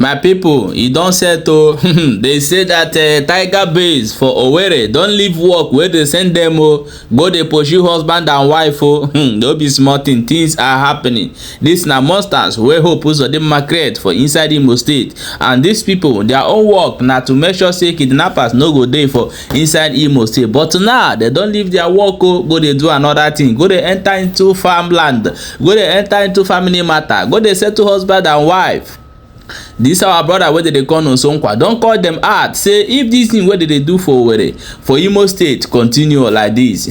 My pipo, e don set o. Dey say dat Tiger Base for Owerri don leave work wey dey send dem o, go dey pursue husband and wife o. No be small thing, things are happening. Dis na monsters wey Hope Uzodinma create for inside Imo State, and dis pipo, their own work na to make sure say kidnappers no go dey for inside Imo State. But now dem don leave their work o, go dey do another thing, go dey enter into farmland, go dey enter into family matter, go dey settle husband and wife. Dis our brother wey dem dey call Nonsonkwa don call dem out say if dis thing wey dem dey do for Owerri for Imo State continue like dis,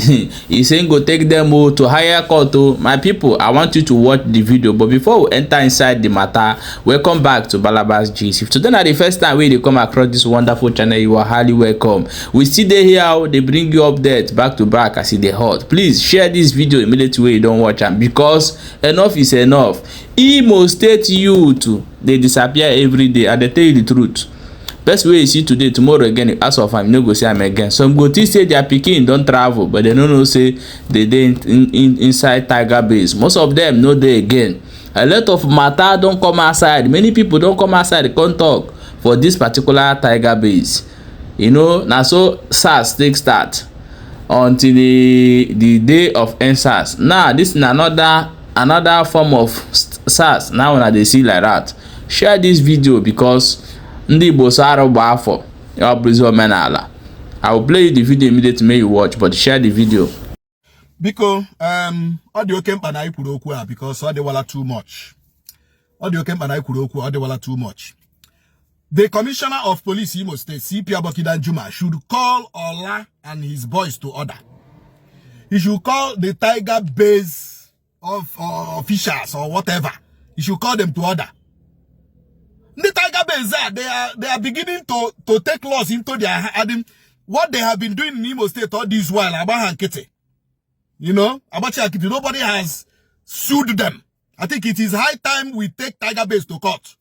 e say im go take dem o to higher court o. My people, I want you to watch the video, but before we enter inside the matter, welcome back to Balabas Gist. If today na the first time wey you dey come across this wonderful channel, you are highly welcome. We still dey here o, dey bring you update back to back as e dey hot. Please share this video immediately wey you don watch am, because enough is enough. Imo State youth dey disappear every day. I dey tell you the truth. Person wey you see today, tomorrow again you ask of am, you no go see am again. Some go think say their pikin don travel, but they no know say they dey inside Tiger Base. Most of them no dey again. A lot of matter don come outside. Many people don come outside come talk for this particular Tiger Base. You know, na so SARS take start until the day of EndSARS. Now this na another form of SARS now una dey see like that. Share this video because ndị Igbo so arụ gba afọ ya ọ bụrụzi omenala. I will play you the video immediately may you watch, but share the video. Biko, ọ dị oke mkpa na anyị kwuru okwu a because ọ dịwala too much. Ọ dị oke mkpa na anyị kwuru okwu, ọ dịwala too much. The Commissioner of Police, Imo State, CP Aboki Danjuma, should call Ola and his boys to order. He should call the Tiger Base of officials or whatever. He should call them to order. Ndị Tiger Base a, they are beginning to take laws into their hand. What they have been doing in Imo State all this while, agba ha nkịtị. Agbachi nkịtị, nobody has sued them. I think it is high time we take Tiger Base to court.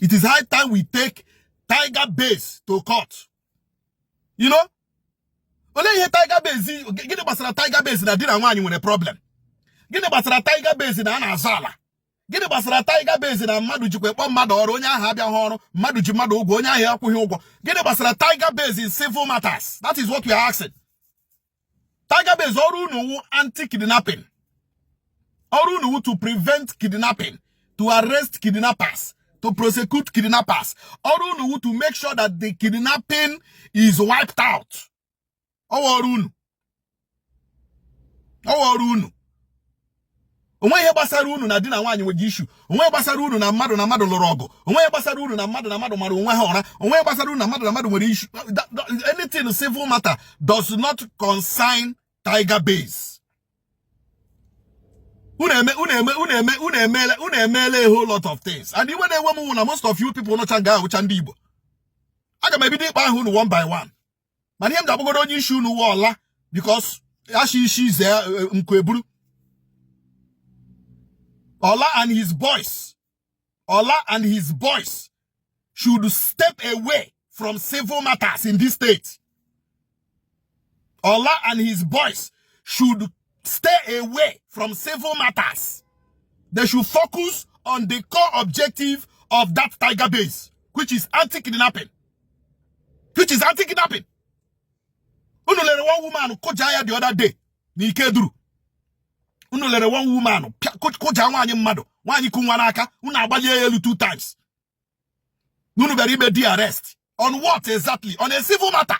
It is high time we take Tiger Base to court. Olee ihe Tiger Base, gịnị gbasara Tiger Base na di na nwaanyị nwere problem? Gịnị gbasara Tiger Base na a na-azọ ala? Gịnị gbasara Tiger Base na mmadụ jikwa kpọọ mmadụ ọrụ, onye ahụ abịaghị ọrụ, mmadụ ji mmadụ ụgwọ, onye ahụ akwụghị ụgwọ? Gịnị gbasara Tiger Base in civil matters? That is what we are asking. Tiger Base, ọrụ unu wu anti-kidnapping. Ọrụ unu wu to prevent kidnapping, to arrest kidnappers, to prosecute kidnappers. Ọrụ unu wu to make sure that the kidnapping is wiped out. Ọwụ ọrụ unu. Ọwụ ọrụ unu. Onwe ihe gbasara unu na di na nwaanyị nwere issue. Onwe ihe gbasara unu na mmadụ lụrụ ọgụ. Onwe ihe gbasara unu na mmadụ mara onwe ha ụra. Onwe ihe gbasara unu na mmadụ nwere issue. Anything civil matter does not concern Tiger Base. Unu eme unu eme unu eme unu emeela unu emeela a whole lot of things. And iwe na-ewe m wụ na most of you people nọcha nga ahụcha ndị Igbo. Aga m ebido ịkpa ahụ unu one by one. Mana ihe m ji agbagoro onye isi unu wụ Ọla, because ashi isi zee nkụ eburu. Ola and his boys, Ola and his boys should step away from civil matters in this state. Ola and his boys should stay away from civil matters. They should focus on the core objective of that Tiger Base, which is anti-kidnapping. Which is anti-kidnapping. Unu lere one woman kụja ya the other day n'Ikeduru. Unu lere one woman kụja nwaanyị mmadụ, nwaanyị kụ nwa n'aka, unu agbalie ya elu two times. Unu bịara ime di arrest. On what exactly? On a civil matter.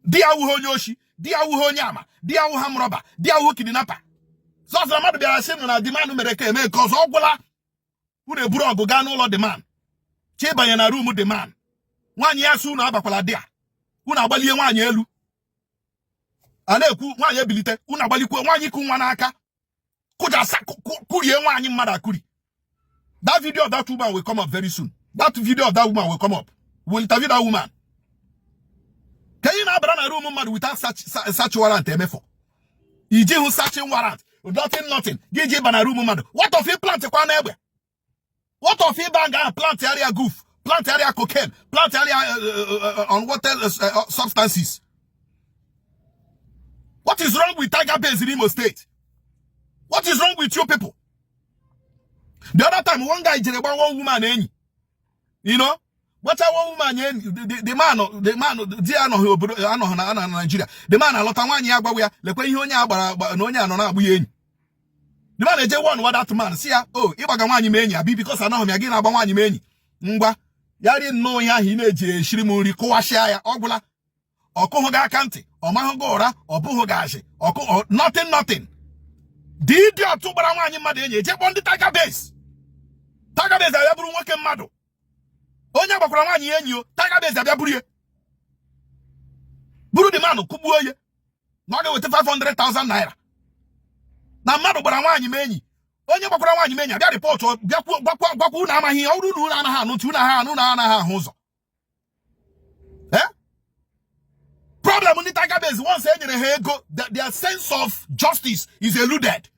Di awụghị onye oshi, di awụghị onye ama, di awụghị armed robber, di awụghị kidnapper. Sọsọ na mmadụ bịara sị na the man mere ka eme nke ọzọ, ọ gwụla. Unu eburu ọgụ gaa n'ụlọ the man. Chi banye na room the man. Nwaanyị ya sị unu abakwala di a. Unu agbalie nwaanyị elu. A na-ekwu nwaanyị ebilite, unu agbalikwe nwaanyị kụ nwa n'aka. Kụjasa kụrie nwaanyị mmadụ akụri. That video of that woman will come up very soon. That video of that woman will come up. We will interview that woman. Ka ị na-abara na room mmadụ without search warrant emefọ? Iji hụ searching warrant, nothing, nothing. Gị ji ịba na room mmadụ. What of plant kwa n'egbe? What of ịba nga ahụ plant area goof, plant area cocaine, plant area unwanted substances? What is wrong with Tiger Base in Imo State? What is wrong with you people? The other time, one guy jere gba one woman enyi. Gbacha one woman enyi, the man di ya anọghị obodo, anọghị na Nigeria. The man alọta, nwaanyị ya agbawa ya, lekwa ihe onye a gbara na onye a nọ na-agbụ ya enyi. The man eje one wa that man si ya, "Oh, ịgbaga nwaanyị m enyi abi because anọghị m ya, gị na-agba nwaanyị m enyi. Ngwa, ya rie nnọọ ihe ahụ ị na-eji eshiri m nri, kụwashịa ya, ọ gwụla." Ọ kụghị gị aka ntị, ọ mahụ gị ụra, ọ bụghị gị ashị, ọkụ nothing, nothing. The idiot gbara nwaanyị mmadụ enyi eje kpọọ ndị Tiger Base. Tiger Base abịa bụrụ nwoke mmadụ. Onye gbakwara nwaanyị ya enyi o, Tiger Base abịa buru ya. Buru the man kụgbuo ya. Na ọ ga-eweta 500,000 naira. Na mmadụ gbara nwaanyị m enyi. Onye gbakwara nwaanyị m enyi abịa report, bịakwuo gwakwa gwakwa unu amaghị ihe ọ bụrụ na unu anaghị anụ ntị, unu anaghị anụ, unu anaghị ahụ ụzọ. Eh? Problem ndị Tiger Base, once e nyere ha ego, their sense of justice is eluded.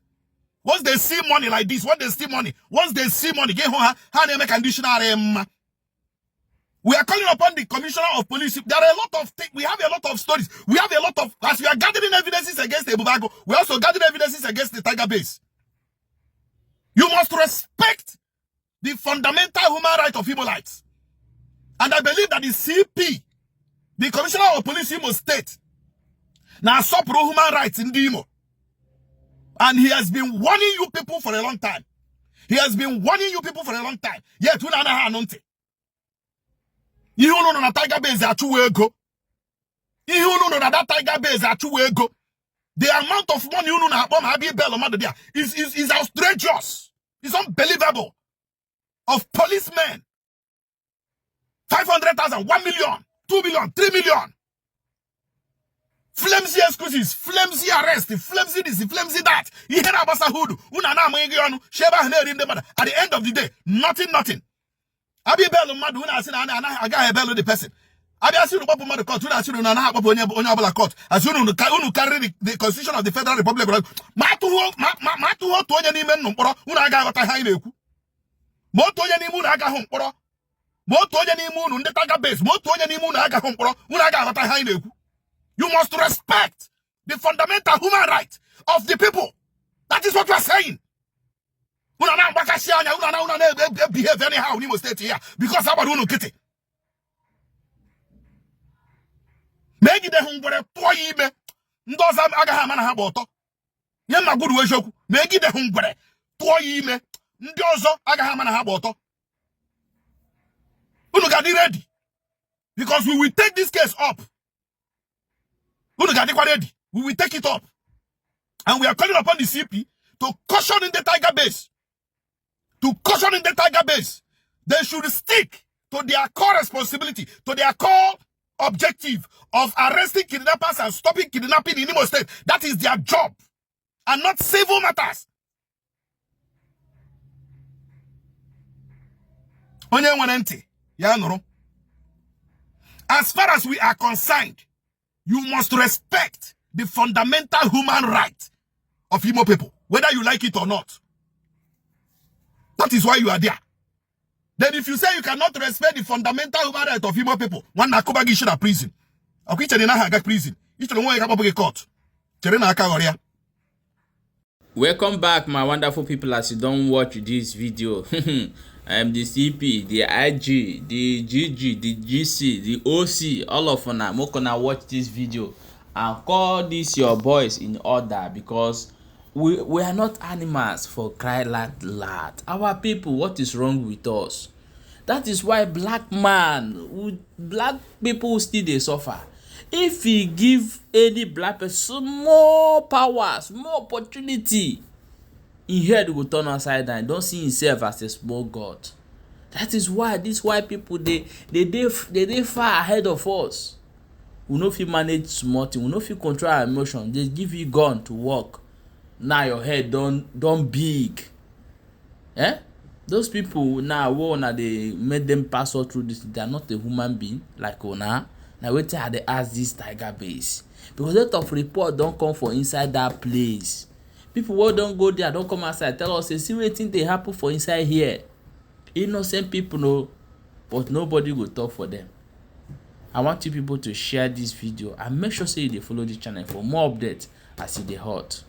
Once they see money like this, once they see money, once they see money, gị hụ ha, ha na-eme ka ndị isi na-arị mma. We are calling upon the commissioner of police. There are a lot of things. We have a lot of stories. We have a lot of, as we are gathering evidences against the Ebubeagu, we also gathering evidences against the Tiger Base. You must respect the fundamental human right of Imolites. And I believe that the CP, the commissioner of police Imo State, now support human rights in the Imo. And he has been warning you people for a long time. He has been warning you people for a long time. Yet, unu anaghị anụ ntị. Ihe unu nọ na Tiger Base achụwa ego. Ihe unu nọ na that Tiger Base achụwa ego. The amount of money unu na-akpọ ma abịa bail mmadụ there is outrageous. It's unbelievable. Of policemen. 500,000, 1 million, 2 million, 3 million. Flimsy excuses, flimsy arrest, flimsy this, flimsy that. Ihe na-agbasa hudu, unu na-amaghị gị ọnụ, shi ebe ahụ na-eri ndị mmadụ. At the end of the day, nothing, nothing. Abịa bail mmadụ, unu asị na anaghị agaghị ebail the person. Abịa sị unu kpọpụ mmadụ court, unu asị unu anaghị akpọpụ onye ọbụla court. Asị unu unu karịrị the constitution of the Federal Republic. Ma atụghị ma atụghị otu onye n'ime nnụ mkpọrọ, unu agaghị aghọta ihe anyị na-ekwu. Ma otu onye n'ime unu agaghị mkpọrọ, ma otu onye n'ime unu ndị Tiger Base, ma otu onye n'ime unu agaghị mkpọrọ, unu agaghị aghọta ihe anyị na-ekwu. You must respect the fundamental human right of the people. That is what we are saying. Unu na-agbakasị anya, unu na-behave anyhow n'Imo State here because agbara unu nkịtị. Ma egide hụ ngwere tụọ ya ime, ndị ọzọ agaghị ama na ha gba ọtọ. Nye mma gwuru eziokwu, ma egide hụ ngwere tụọ ya ime, ndị ọzọ agaghị ama na ha gba ọtọ. Unu ga-adị ready because we will take this case up. Unu ga-adịkwa ready. We will take it up. And we are calling upon the CP to caution in the Tiger Base. To caution in the Tiger Base. They should stick to their core responsibility, to their core objective of arresting kidnappers and stopping kidnapping in Imo State. That is their job. And not civil matters. Onye nwere ntị, ya nụrụ. As far as we are concerned, you must respect the fundamental human right of Imo people, whether you like it or not. That is why you are there. Then if you say you cannot respect the fundamental human right of Imo people, one na-akụba gị isi na prison. Ọkwa ichere na aha aga prison. Ichere nwa ya ga-akpọpụ gị court. Chere na aka ghọrọ ya. Welcome back, my wonderful people, as you don watch this video. The CP, the IG, the GG, the GC, the OC, all of una, make una watch this video and call this your boys in order, because we are not animals, for cry loud loud. Our people, what is wrong with us? That is why black man, black people still dey suffer. If he give any black person more power, small opportunity, him head go turn upside down. He don see himself as a small god. That is why these white people dey far ahead of us. We no fit manage small thing, we no fit control our emotion. They give you gun to work. Now your head don big. Eh? Those people now wey una dey make them pass all through this, they are not a human being like una. Na wetin I dey ask this Tiger Base, because a lot of report don come for inside that place. People wey don go there don come outside tell us say see wetin dey happen for inside here. Innocent people no, but nobody go talk for them. I want you people to share this video and make sure say you dey follow this channel for more updates as e dey hot.